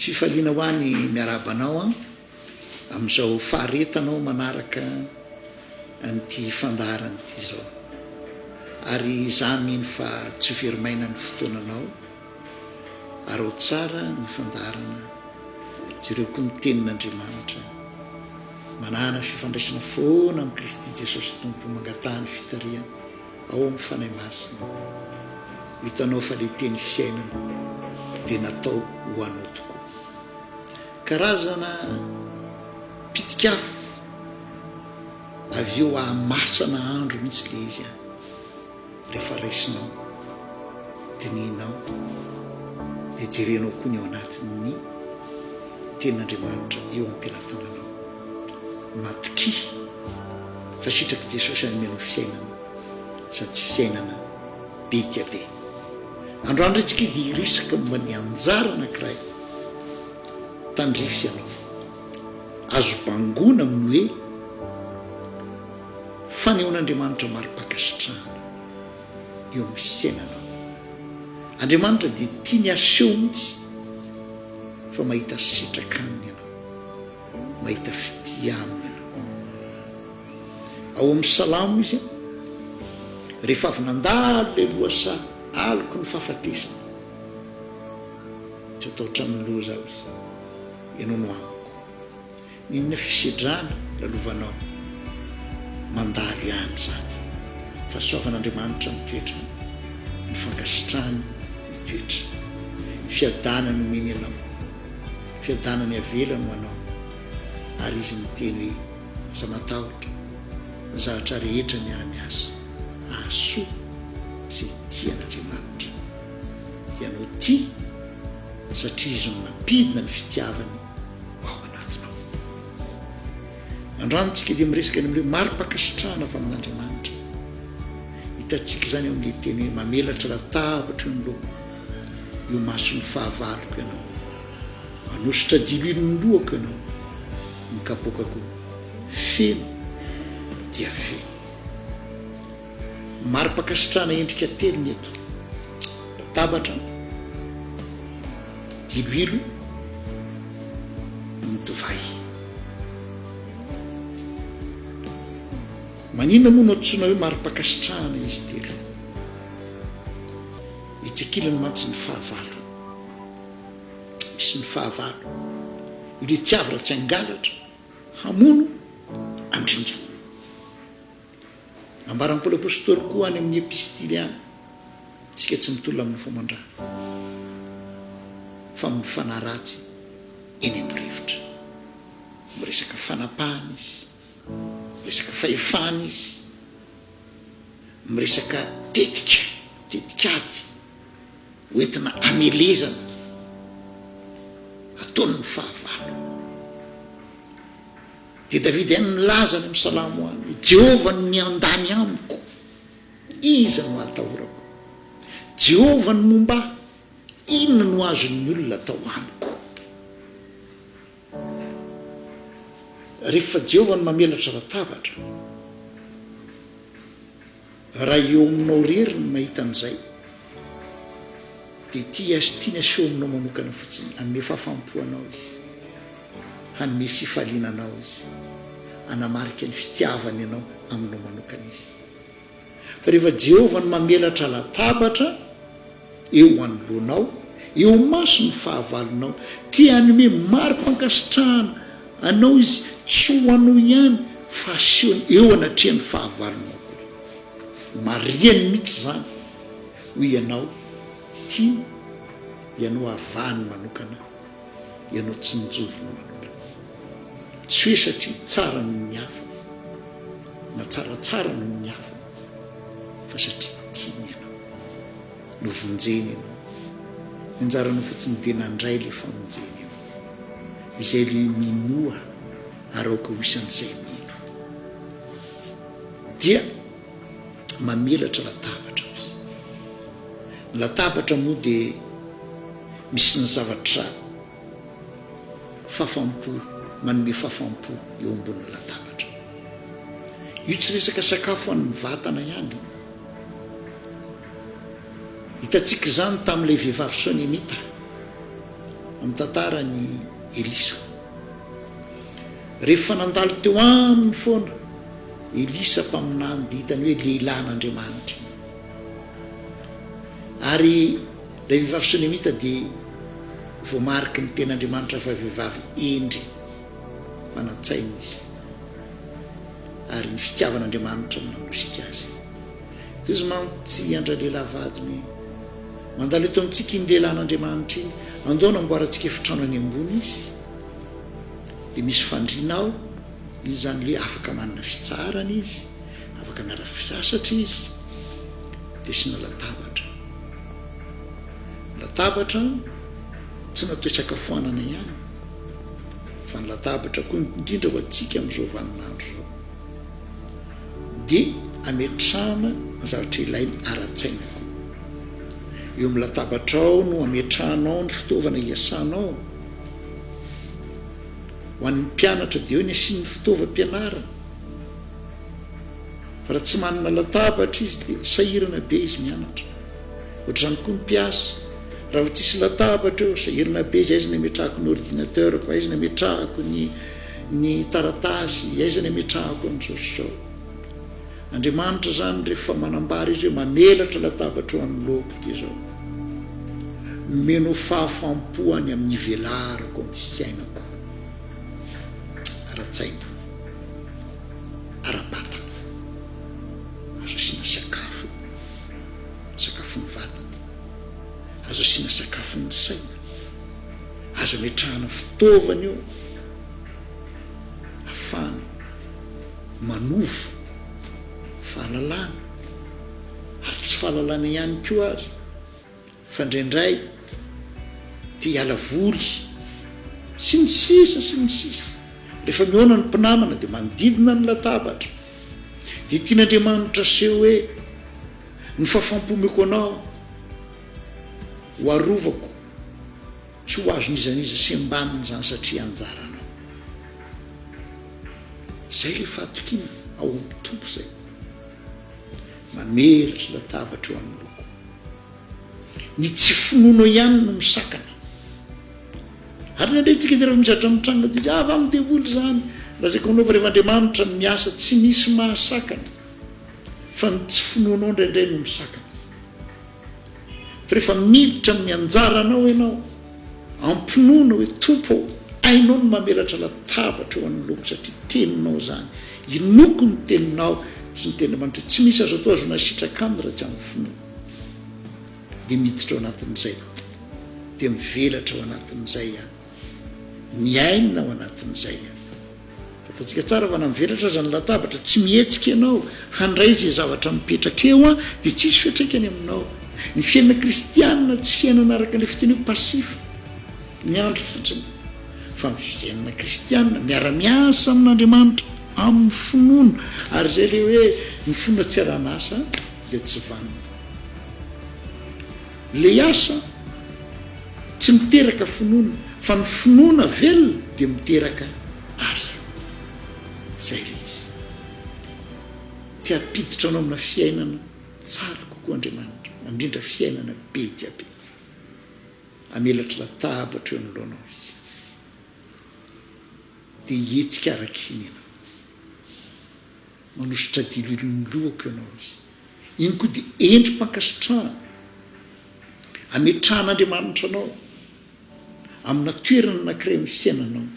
Fifaliana ho ahy ny miarahaba anao an, amin'izao faharetanao manaraka an'ity fandaharana ity izao. Ary izaho mino fa tsy ho very maina ny fotoananao. Araho tsara ny fandaharana, jereo koa ny Tenin'Andriamanitra. Manàna fifandraisana foana amin'i Kristy Jesosy Tompo, mangataha ny fitarihany. Ao amin'ny Fanahy Masina, ho hitanao fa ilay teny fiainana dia natao ho anao tokoa. Karazana pitik'afo avy eo ahamasana andro mihitsy ilay izy an, rehefa raisinao, dinihinao, dia jerenao koa ny ao anatin'ny Tenin'Andriamanitra eo am-pelatananao. Matokia fa sitrak'i Jesosy hanome anao fiainana sady fiainana be dia be. Androany indray tsika dia hiresaka momba ny anjara anankiray tandrify anao. Azo bangoina amin'ny hoe fanehoan'Andriamanitra mari-pankasitrahana eo amin'ny fiainanao. Andriamanitra dia tiany haseho mihitsy fa mahita sitraka aminy ianao. Mahita fitia aminy ianao. Ao amin'ny Salamo izy, rehefa avy nandalo ilay lohasaha aloky ny fahafatesana, Tsy hatahotra amin'ny loza aho izy, Ianao no amiko. N'inona fisedrana lalovanao, mandalo ihany izany. Fahasoavan'Andriamanitra mitoetra, ny fankasitrahany mitoetra. Fiadanana omeny anao. Fiadanany avelany ho anao. Ary izy niteny hoe, Aza matahotra, ny zavatra rehetra miara-miasa hahasoa izay tia an'Andriamanitra. Ianao tia satria Izy no nampidina ny fitiavany ho ao anatinao. Androany tsika dia miresaka ny amin'ny hoe mari-pankasitrahana avy amin'Andriamanitra. Hitantsika izany eo amin'ilay teny hoe mamelatra latabatra eo anoloako, eo imason'ny fahavaloko ianao. Manosotra diloilo ny lohako ianao, ny kapoakako feno dia feno. Mari-pankasitrahana endrika telo ny eto, latabatra, diloilo, ny divay. Maninona moa no antsoina hoe mari-pankasitrahana izy telo? Etsy ankilany mantsy ny fahavalo. Misy ny fahavalo. Ireo tsy avy raha tsy hangalatra, hamono, handringana. Nambaran'i Paoly Apostoly koa any amin'ny epistily any, isika tsy mitolona amin'ny nofo aman-dra, fa amin'ny fanahy ratsy eny amin'ny rivotra. Miresaka fanapahana izy, miresaka fahefana izy, miresaka tetika, tetikady hoentina hamelezana ataon'ny fahavalo. Dia Davida ihany milaza any amin'ny Salamo any hoe, Jehovah no miandany amiko, iza no ahatahorako? Jehovah no momba ahy, inona no azon'ny olona atao amiko? Rehefa Jehovah no mamelatra latabatra, Raha eo aminao irery ny mahita an'izay dia tia sy tiany aseho aminao manokana fotsiny, hanome fahafaham-po anao Izy, hanome fifaliana anao Izy, hanamarika ny fitiavany anao aminao manokana Izy. Fa rehefa Jehovah no mamelatra latabatra eo anoloanao, eo imason'ny fahavalonao, te hanome mari-pankasitrahana anao Izy, tsy ho anao ihany fa asehony eo anatrehan'ny fahavalonao koa. Marihany mihitsy izany hoy ianao tiany, ianao avahany manokana, ianao tsinjoviny manokana. Tsy hoe satria tsara noho ny hafa, na tsaratsara noho ny hafa, fa satria tiany ianao. Novonjeny ianao. Ny anjaranao fotsiny dia nandray ilay famonjena io. Izay ilay minoa ary aoka ho isan'izay mino. Dia mamelatra latabatra izy. Ny latabatra moa dia misy ny zavatra fafampo, manome fafampo eo ambonin'ny latabatra. Io tsy resaka sakafo ho an'ny vatana ihany. Hitantsika izany tamin'ilay vehivavy Sonemita. Amin'ny tantaran'i Elisa. Rehefa nandalo teo aminy foana Elisa mpaminany dia hitany hoe lehilahin'Andriamanitra iny. Ary ilay vehivavy Sonemita dia voamariky ny tenin'Andriamanitra fa vehivavy hendry, manan-tsaina izy. Ary ny fitiavan'Andriamanitra no nanosika azy. Izy mantsy an-dralehilahy vadiny hoe, Mandalo eto amintsika iny lehilahin'Andriamanitra iny, andao hanamboarantsika efitrano any ambony izy. Dia misy fandriana ao, izy izany hoe afaka manana fitsaharana izy, afaka miara-fisasatra izy, dia asiana latabatra. Ny latabatra tsy natao hisakafoanana ihany, fa ny latabatra koa indrindra ho antsika amin'izao vaninandro izao. Dia ametrahana ny zavatra ilaina ara-tsaina koa. Eo amin'ny latabatrao no ametrahanao ny fitaovana hiasanao. Ho an'ny mpianatra dia eo ny asiany fitaovam-pianarana. Fa raha tsy manana latabatra izy dia sahirana be izy mianatra. Ohatr'izany koa ny mpiasa. Raha vao tsisy latabatra eo, sahirana be izy, aiza ny ametrahako ny ordinateur-ko, aiza ny ametrahako ny ny taratasy, aiza ny ametrahako an'izao sy izao. Andriamanitra izany rehefa manambara Izy hoe mamelatra latabatra eo anoloako dia izao, Omeno fahafaham-po any amin'ny velarako amin'ny fiainako ara-tsaina, ara-batana. Azo asiana sakafo io, sakafon'ny vatana, azo asiana sakafon'ny saina, azo ametrahana fitaovana io afahana manovo fahalalana ary tsy fahalalana ihany koa aza fa indraindray te hiala voly sy ny sisa sy ny sisa rehefa mihaona ny mpinamana dia manodidina ny latabatra dia tian'Andriamanitra aseho hoe ny fahafaham-po omeko anao ho arovako Tsy ho azon'iza n'iza sembanina izany satria anjaranao. Izay ilay fahatokiana ao amin'ny Tompo izay. Mamelatra latabatra eo anoloako. Ny tsy finoanao ihany no misakana. Ary indraindray tsika dia rehefa misy zavatra mitranga dia avy amin'ny devoly izany. Lazaiko aminao fa rehefa Andriamanitra no miasa tsy misy mahasakana. Fa ny tsy finoanao indraindray no misakana. Fa rehefa miditra amin'ny anjaranao ianao, am-pinoana hoe, Tompo ô, hainao ny mamelatra latabatra eo anoloako satria Teninao izany. Inoako ny Teninao, sy ny Tenin'Andriamanitra hoe tsy misy azo atao ahazoana sitraka Aminy raha tsy amin'ny finoana. Dia miditra ao anatin'izay, dia mivelatra ao anatin'izay aho. Miaina ao anatin'izay aho. Fantatsika tsara fa na mivelatra aza ny latabatra, tsy mihetsika ianao handray izay zavatra mipetraka eo dia tsy hisy fiantraikany aminao. Ny fiainana kristianina tsy fiainana araka ilay fiteny hoe passif, miandry fotsiny, fa ny fiainana kristianina miara-miasa amin'Andriamanitra amin'ny finoana, ary izay ilay hoe ny finoana tsy arahan'asa dia tsy vanona. Ilay asa tsy miteraka finoana fa ny finoana velona dia miteraka asa. Izay ilay izy. Te hampiditra anao amina fiainana tsara kokoa Andriamanitra, indrindra fiainana be dia be. Hamelatra latabatra eo anoloanao Izy. Dia hihetsika araka iny ianao. Manosotra diloilo ny lohako ianao izy. Iny koa dia endri-pankasitrahana ametrahan'Andriamanitra anao amina toerana anankiray amin'ny fiainanao.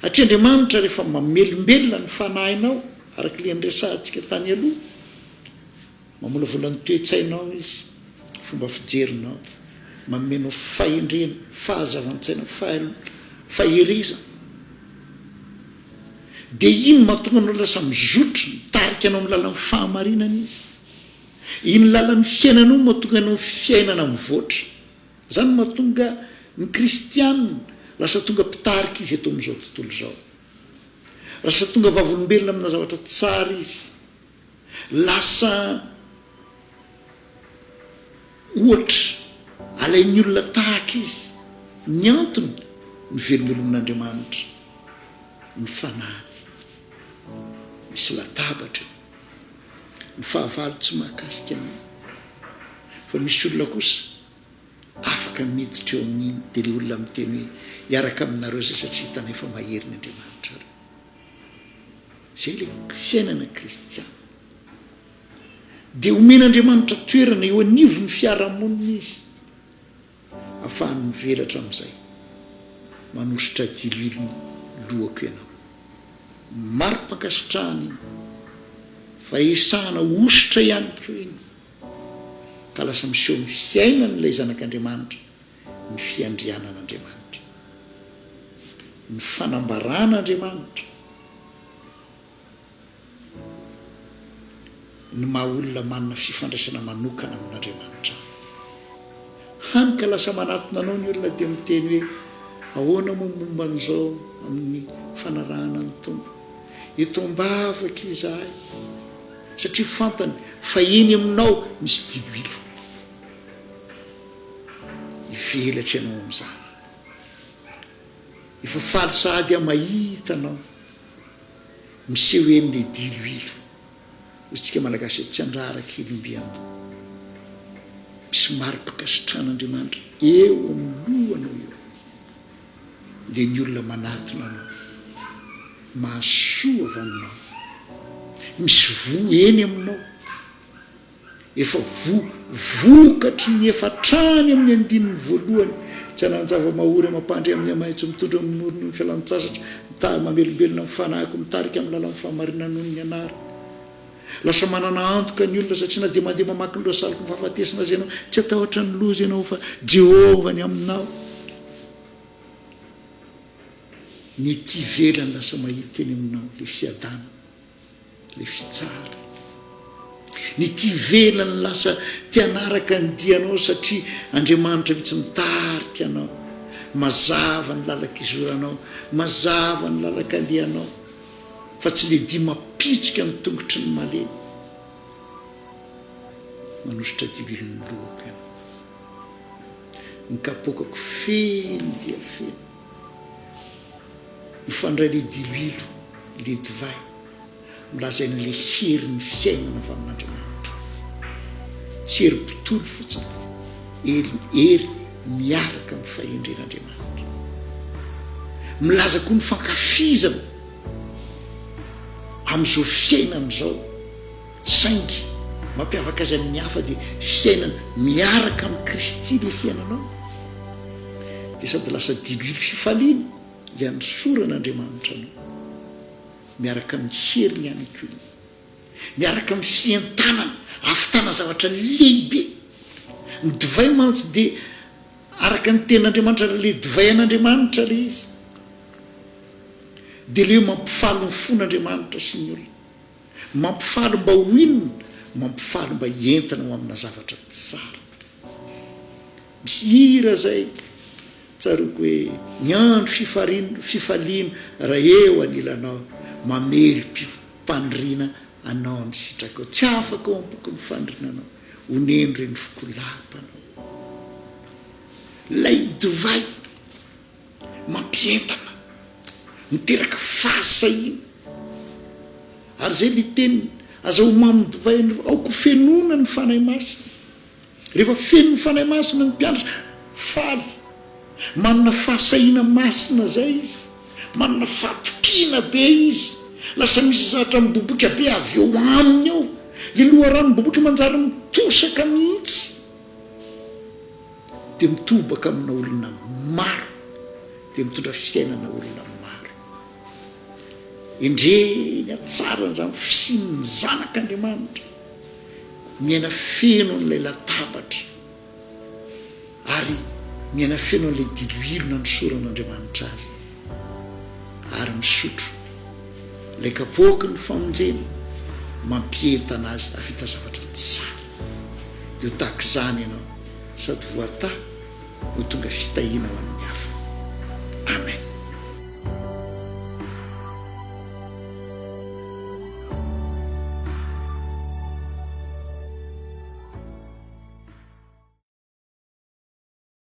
Satria Andriamanitra rehefa mamelombelona ny fanahinao, araka ilay niresahantsika tany aloha, Mamolavola ny toe-tsainao Izy, fomba fijerinao, manome anao fahendrena, fahazavan-tsaina, faherezana. Dia iny mahatonga anao lasa mizotra, mitarika anao amin'ny lalan'ny fahamarinana Izy. Iny lalan'ny fiainana io mahatonga anao fiainana mivoatra. Izany no mahatonga ny kristiana lasa tonga mpitarika izy eto amin'izao tontolo izao. Lasa tonga vavolombelona amina zavatra tsara izy. Lasa ohatra alain'ny olona tahaka izy. Ny antony, ny velombelomin'Andriamanitra, ny fanahiny. Misy latabatra eo. Ny fahavalo tsy mahakasika an'io. Fa misy olona kosa. Afaka miditra eo amin'iny dia ilay olona miteny hoe hiaraka aminareo izay satria hitanay fa mahery ny Andriamanitrareo. Izay ilay fiainana kristiana. Dia omen'Andriamanitra toerana eo anivon'ny fiarahamonina izy ahafahany mivelatra amin'izay. Manosotra diloilo ny lohako ianao. Mari-pankasitrahana iny. Fa esahana hosotra ihany koa iny. Ka lasa miseho ny fiainan'ilay Zanak'Andriamanitra ny fiandrianan'Andriamanitra. Ny fanambaran'Andriamanitra. Ny maha olona manana fifandraisana manokana amin'Andriamanitra aminy. Hany ka lasa manatona anao ny olona dia miteny hoe, Ahoana moa ny momba an'izao amin'ny fanarahana ny Tompo? Eto am-bavaka izahay, satria fantany fa eny aminao misy diloilo. Hivelatra ianao amin'izany. Efa faly sahady aho mahita anao. Miseho eny le diloilo. Hoy isika Malagasy hoe tsy andrara kely omby andoha. Misy mari-pankasitrahan'Andriamanitra eo amin'ny lohanao eo. Dia ny olona manatona anao. Mahasoa avy aminao. Misy voa eny aminao. Efa voa vokatry ny efa hatrany amin'ny andininy voalohany, tsy hanan-java-mahory amam-pandry amin'ny hamaitso, mitondra amin'ny morony ny fialan-tsasatra, mitahy mamelombelona ny fanahiko, mitarika amin'ny lalan'ny fahamarinana noho ny anarany. Lasa manana antoka ny olona satria na dia mandeha mamaky ny lohasaloky ny fahafatesana aza ianao, tsy hatahotra ny loza ianao fa Jehovah ny aminao. Ny ety ivelany lasa mahita eny aminao ilay fiadanana. Ilay fitsara. Ny ety ivelany lasa te hanaraka ny dianao satria Andriamanitra mihitsy mitarika anao. Mazava ny lalan-kizoranao, mazava ny lalan-kalehanao, fa tsy ilay dia mampitsoka ny tongotry ny malemy. Manosotra diloilo ny lohako ianao. Ny kapoakako feno dia feno. Mifandray le diloilo, le divay, milaza an'ilay herin'ny fiainana avy amin'Andriamanitra. Tsy hery bontolo fotsiny, hery hery miaraka amin'ny fahendren'Andriamanitra. Milaza koa ny fankafizana amin'izao fiainana izao, saingy mampiavaka azy amin'ny hafa dia fiainana miaraka amin'i Kristy ilay fiainanao. Dia sady lasa diloilo fifaliana ilay anosoran'Andriamanitra anao, miaraka amin'ny heriny ihany koa iny, miaraka amin'ny fientanana, ahavitana zavatra lehibe. Ny divay mantsy dia araka ny tenin'Andriamanitra, raha ilay divay an'Andriamanitra ilay izy, dia ilay hoe mampifaly ny fon'Andriamanitra sy ny olona. Mampifaly mba ho inona? Mampifaly mba hientana ho amina zavatra tsara. Misy hira zay tsaroako hoe ny andro fifarin fifaliana raha eo anilanao mamelom-paniriana anao ny sitrakao tsy afaka ao am-poko ny faniriana anao oneno reny foko lapanao lay divay mampientana miteraka fahasahiana ary zay le teniny aza ho mamo divay anareo aoka ho fenoina ny fanahy masina Rehefa feno ny Fanahy Masina ny mpianatra, faly, manana fahasahiana masina izay izy, manana fahatokiana be izy, lasa misy zavatra miboiboika be avy eo aminy eo, ilay loharano miboiboika manjary mitosaka mihitsy, dia mitobaka amina olona maro, dia mitondra fiainana olona maro. Endrey ny hatsaran'izany fisian'ny Zanak'Andriamanitra! Miaina feno an'ilay latabatra ary miaina feno an'ilay diloilo nanosoran'Andriamanitra azy ary misotro ilay kapoaky ny famonjena mampientana azy hahavita zavatra tsara. Dia ho tahaka izany ianao sady voatahy no tonga fitahiana ho an'ny hafa. Amen.